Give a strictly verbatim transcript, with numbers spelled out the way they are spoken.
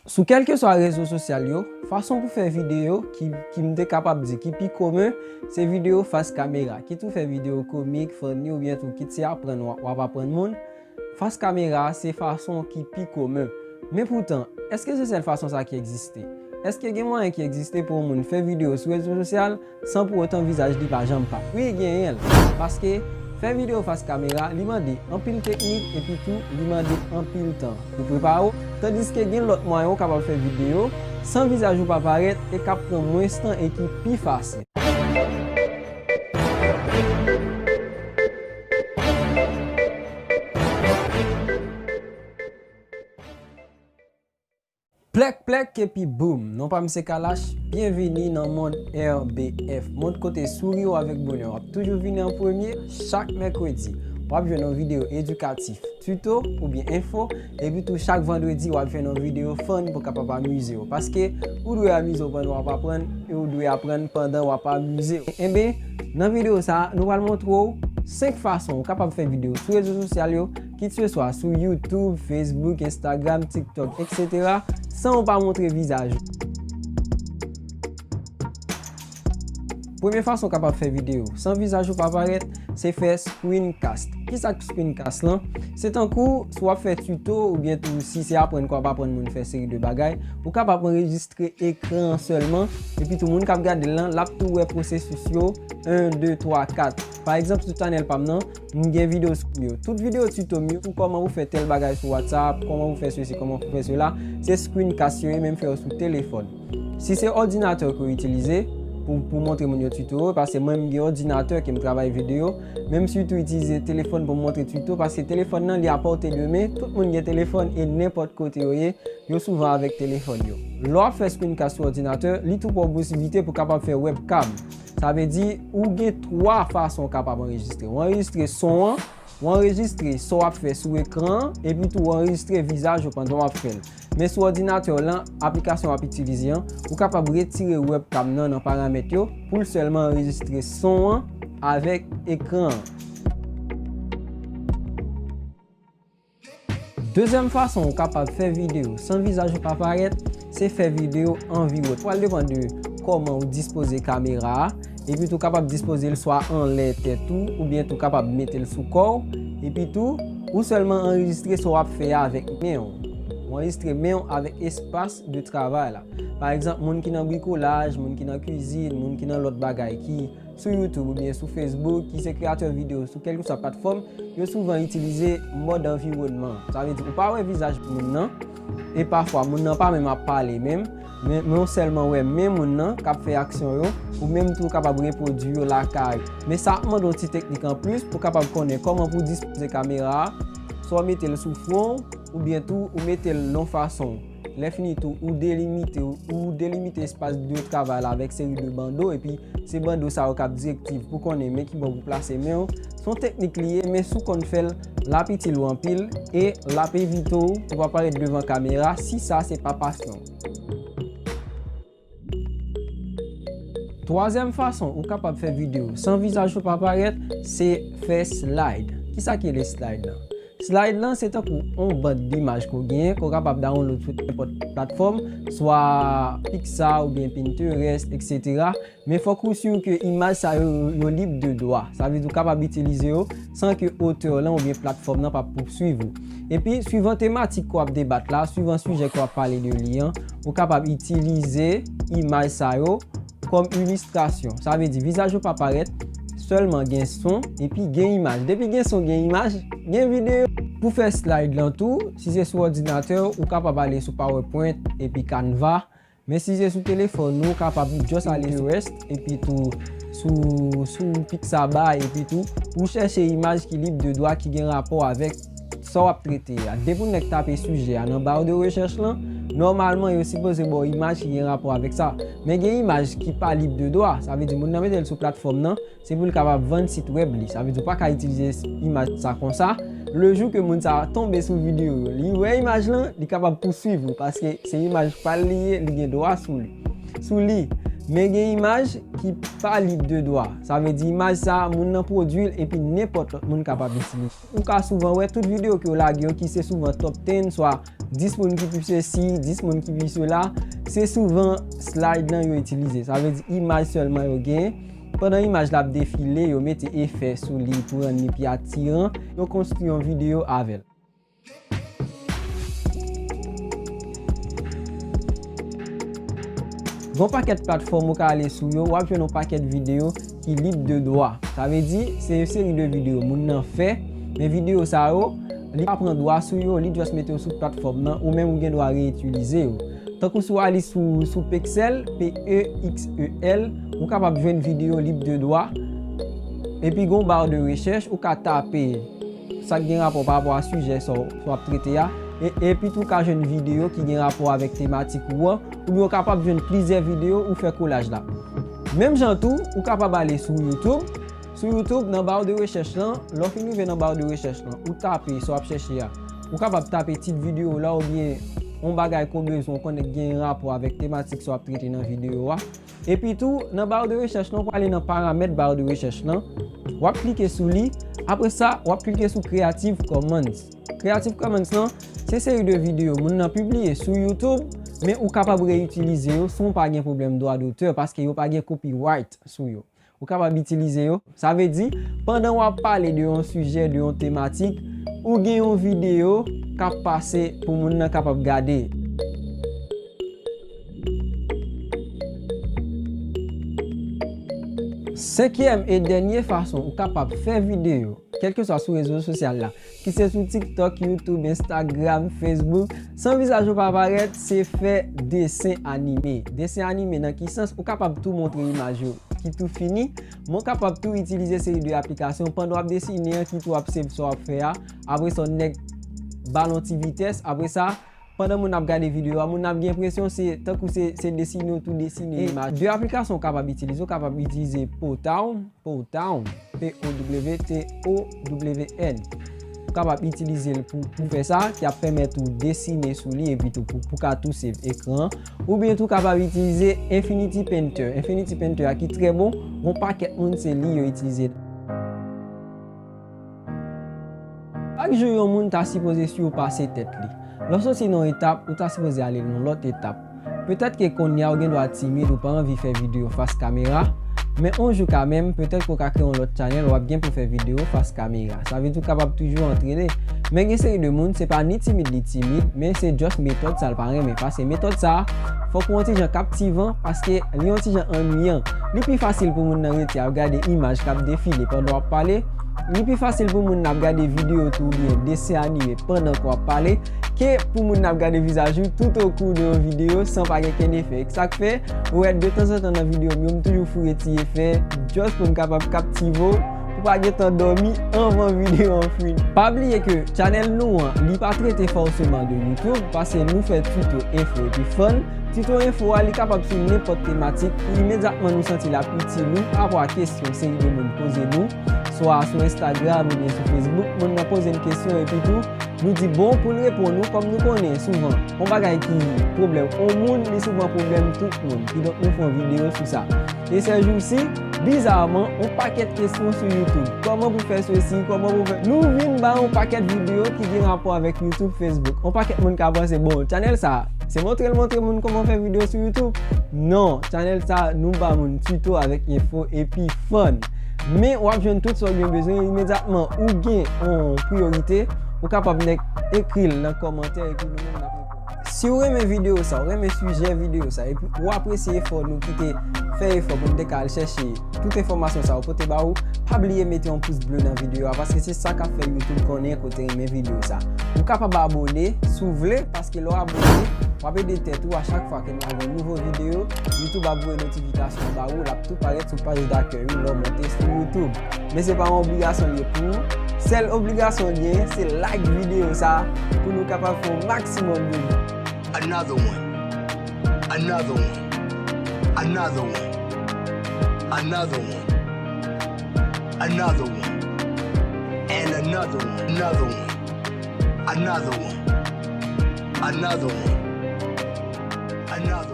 Sou kèlkeswa rezo sosyal yo, fason pou fè videyo ki, ki m te kapab di ki pi komen, se videyo fas kamera. Kit ou fè videyo komik, funny, oubyen tou kit se aprann w ap, w ap aprann moun, fas kamera se fason ki pi komen. Men poutan, èske se sèl fason sa ki egziste? Èske gen mwayen ki egziste pou yon moun fè videyo sou rezo sosyal san pou otan vizaj li pa janm parèt? Wi, genyen l. Paske fè videyo fas kamera, li mande anpil teknik epi tou li mande anpil tan pou prepare w, tandiske gen lòt mwayen ou kapab fè videyo san vizaj ou pa parèt e k ap pran mwens tan e ki pi fasil. Plèk plèk epi boum! Non pa m se Kalash, byenvini nan mond R B F, mond kote souri w avèk bonè w ap toujou vini an premye. Chak mèkredi, w ap jwenn yon videyo edikatif, tuto oubyen enfo, epi tou chak vandredi w ap jwenn yon videyo fun pou kapab amize w, paske ou dwe amize w pandan w ap aprann, e ou dwe aprann pandan w ap amize w. Enben, nan videyo sa a, nou pral montre w senk fason ou kapab fè videyo sou rezo sosyal yo, kit se swa sou YouTube, Facebook, Instagram, TikTok, et cetera, san ou pa montre vizaj ou. Premye fason ou kapab fè videyo san vizaj ou pa parèt, se fè screencast. Kisa k screencast lan? Se tankou si w ap fè tuto oubyen tou si se aprann ke w ap aprann moun fè seri de bagay, ou kapab anrejistre ekran an sèlman, epi tou moun k ap gade l lan, l ap tou wè pwosesis yo, en, de, twa, kat. Pa egzanp, sou chanèl pa m nan, m gen videyo sou yo. Tout videyo tuto m yo, sou kòman pou fè tèl bagay sou WhatsApp, kòman pou fè sesi, kòman pou fè sela, se screencast yo ye, men m fè yo sou telefòn. Si se òdinatè ke w itilize pou, pou montre moun yo tuto yo, paske mwen m gen òdinatè ke m travay videyo, men m sitou itilize telefòn pou m montre tuto, paske telefòn nan li a pòte de men, tout moun gen telefòn e nenpòt kote yo ye, yo souvan avèk telefòn yo. Lè w ap fè screencast sou òdinatè, li tou ba w posiblite pou w kapab fè webcam. Sa vle di, ou gen twa fason w kapab anrejistre. Ou anrejistre son an, ou anrejistre sa w ap fè sou ekran an, epi tou ou anrejistre vizaj ou pandan w ap fè l. Men sou òdinatè w lan, aplikasyon w ap itilize an, ou kapab retire webcam nan nan paramèt yo pou l sèlman anrejistre son an avèk ekran an. Dezyèm fason ou kapab fè videyo san vizaj ou pa parèt, se fè videyo an viwòt. Pral depann de kòman ou dispoze kamera a, epi tou kapab dispoze l swa anlè tèt ou, oubyen tou kapab mete l sou kò w, epi tou ou sèlman anrejistre sa w ap fè a avèk men w. Ou anrejistre men w avèk espas de travay la. Pa egzanp, moun ki nan brikolaj, moun ki nan kwizin, moun ki nan lòt bagay ki sou YouTube oubyen sou Facebook, ki se kreyatè videyo sou kèlkeswa platfòm, yo souvan itilize mòd anviwònman. Sa vle di, ou pa wè vizaj moun nan, e pafwa, moun nan pa menm ap pale menm, men, men w sèlman wè men moun nan k ap fè aksyon yo, ou menm tou kapab repwodui yo lakay ou. Men sa ap mande yon ti teknik anplis pou w kapab konnen kòman pou w dispoze kamera a, swa w mete l sou fwon w, oubyen tou ou mete l yon fason. Lè fini tou, ou delimite, ou delimite espas de travay la avèk seri de bando, epi se bando sa yo k ap direktiv pou konnen men ki bò pou plase men w. Se yon teknik li ye, men si w konn fè l, l ap itil ou anpil e l ap evite w pou pa parèt devan kamera si sa se pa pasyon w. Twazyèm fason ou kapab fè videyo san vizaj ou pa parèt, se fè slide. Kisa ki rele slide lan? Slide lan se tankou yon band imaj ke w genyen, ke w kapab download sou nenpòt platfòm, swa Pixar oubyen Pinterest, et cetera. Men fòk ou si ke imaj sa yo, yo lib de dwa. Sa vle di w kapab itilize yo san ke otè lan oubyen platfòm nan p ap pouswiv ou. Epi, swivan tematik ke w ap debat la, swivan sijè ke w ap pale de li an, ou kapab itilize imaj sa yo kòm ilistrasyon. Sa vle di vizaj ou pa parèt, sèlman gen son epi gen imaj. Depi gen son, gen imaj, gen videyo. Pou fè slide lan tou, si se sou òdinatè, ou kapab ale sou PowerPoint epi Canva. Men si se sou telefòn ou, ou kapab just ale sou Pinterest, epi tou sou, sou Pixabay, epi tou ou chèche imaj ki lib de dwa, ki gen rapò avèk sa w ap trete a. Depi w nèk tape sijè a nan ba de rechèch lan, nòmalman yo sipoze ba w imaj ki gen rapò avèk sa. Men gen imaj ki pa lib de dwa, sa vle di moun nan mete l sou platfòm nan, se pou l kapab vann sit wèb li. Sa vle di w pa ka itilize imaj sa konsa. Le jou ke moun sa a tonbe sou videyo yo, li wè imaj lan, li kapab pouswiv ou, paske se imaj pa l li ye, li gen dwa sou li, sou li. Men gen imaj ki pa lib de dwa. Sa vle di imaj sa a, moun nan pwodui l epi nenpòt lòt moun kapab itilize. Ou ka souvan wè tout videyo ke yo lage yo ki se souvan top ten, swa dis moun ki pi sesi, dis moun ki pi sela, se souvan slide lan yo itilize. Sa vle di imaj sèlman yo genyen. Pandan imaj la ap defile, yo mete efè sou li pou rann li pi atiran. Yo konstwi yon videyo avè l. Gon pakèt platfòm ou ka ale sou yo, w ap jwenn yon pakèt videyo ki lib de dwa. Sa vle di, se yon seri de videyo moun nan fè, men videyo sa yo, li pa pran dwa sou yo, li just mete yo sou platfòm nan, ou menm ou gen dwa reyitilize yo. Tankou si w ale sou, sou Pexel, P E X E L, ou kapab jwenn videyo lib de dwa. Epi gon bar de rechèch, ou ka tape sa k gen rapò pa rapò a sijè sa w, sa w ap trete a. E, epi tou, ou ka jwenn videyo ki gen rapò avèk tematik ou an, oubyen ou kapab jwenn plizyè videyo ou fè kolaj la. Menm jan tou, ou kapab ale sou YouTube. Sou YouTube, nan bar de rechèch lan, lè w fin rive nan bar de rechèch lan, ou tape sa w ap chèche a. Ou kapab tape tit videyo w la oubyen yon bagay ke w bezwen w konnen ki gen rapò avèk tematik sa w ap trete nan videyo a. Epi tou, nan bar de rechèch lan, ou prale nan paramèt bar de rechèch lan. W ap klike sou li. Apre sa, w ap klike sou Creative Commons. Creative Commons lan, se seri de videyo moun nan pibliye sou YouTube, men ou kapab reyitilize yo san w pa gen pwoblèm dwa dotè, paske yo pa gen copyright sou yo. Ou kapab itilize yo. Sa vle di, pandan w ap pale de yon sijè, de yon tematik, ou gen yon videyo k ap pase pou moun nan kapab gade. Senkyèm e dènye fason ou kapab fè videyo, kèlkeswa sou rezo sosyal la, ki se sou TikTok, YouTube, Instagram, Facebook, san vizaj ou pa parèt, se fè desen anime. Desen anime nan ki sans? Ou kapab tou montre imaj yo ki tou fini, men w kapab tou itilize seri de aplikasyon pandan w ap desine an, ki tou ap save sa w ap fè a. Apre sa, yon nèg ba l yon ti vitès. Apre sa, pandan moun ap gade videyo a, moun ap gen enpresyon se tankou se, se desine ou tou desine imaj. De aplikasyon ou kapab itilize, ou kapab itilize Powtown, Powtown, P O W T O W N. Ou kapab itilize l pou, pou fè sa, ki ap pèmèt ou desine sou li epi tou pou, pou ka tou save ekran. Oubyen tou kapab itilize Infinity Painter. Infinity Painter a ki trè bon, gon pakèt moun se li yo itilize. Chak jou yon moun ta sipoze sipase tèt li. Lè w soti nan yon etap, ou ta sipoze ale nan yon lòt etap. Petèt ke kounye a ou gen dwa timid, ou pa anvi fè videyo fas kamera, men yon jou kanmenm, petèt ke w ka kreye yon lòt channel, w ap gen pou fè videyo fas kamera. Sa vle di w kapab toujou antrene. Men gen seri de moun, se pa ni timid li timid, men se just metòd sa l pa renmen. Paske metòd sa, fòk ou yon ti jan kaptivan, paske li yon ti jan annuiyan. Li pi fasil pou moun nan rete ap gade imaj k ap defile pandan w ap pale. Li pi fasil pou moun nan ap gade videyo tou oubyen desen anime pandan ke w ap pale, ke pou moun nan ap gade vizaj ou tout okou de yon videyo san pa gen kenn efè. Sa k fè, ou wè, de tanzantan nan videyo m yo, m toujou foure ti efè, just pou m kapab kaptive w, pou pa gentan dòmi anvan videyo an fin. Pa bliye ke channel nou an, li pa trete fòseman de YouTube, paske nou fè tuto, enfo epi fun. Tuto enfo a, li kapab sou nenpòt tematik, pou imedyatman nou santi l ap itil ou, pa rapò a kesyon seri de moun poze nou, swa sou Instagram oubyen sou Facebook, moun nan poze n kesyon epi tou, nou di bon pou l reponn ou, kòm nou konnen souvan, yon bagay ki pwoblèm yon moun, li souvan pwoblèm tout moun. Kidonk, nou fè yon videyo sou sa. E sèjousi, bizarman, yon pakèt kesyon sou YouTube. Kòman pou fè sesi, kòman pou fè. Nou vin ba yon pakèt videyo ki gen rapò avèk YouTube, Facebook. Yon pakèt moun ka panse, bon, channel sa, se montre l montre moun kòman fè videyo sou YouTube. Non, channel sa, nou ba moun tuto avèk enfo epi fun. Men w ap jwenn tout sa w gen bezwen imedyatman ou gen yon priyorite, ou kapab nèk ekri l nan kòmantè epi nou menm n ap reponn. Si w renmen videyo sa, w renmen sijè videyo sa, epi ou apresye efò nou ki te fè efò pou n te ka al chèche tout enfòmasyon sa yo pote ba ou, pa bliye mete yon pous ble nan videyo a, paske se sa k ap fè YouTube konnen ke w te renmen videyo sa. Ou kapab abòne si w vle, paske lè w abòne, w ap ede tèt ou a chak fwa ke n lage yon nouvo videyo, YouTube ap voye notifikasyon ba ou, l ap tou parèt sou paj dakèy ou lè w monte sou YouTube. Men se pa yon obligasyon l ye pou ou. Sèl obligasyon l gen, se like videyo sa pou nou kapab fè yon maksimòm de vues. Another one. Another one. Another one. Another one. Another one. And another one. Another one. Another one. Another one. Another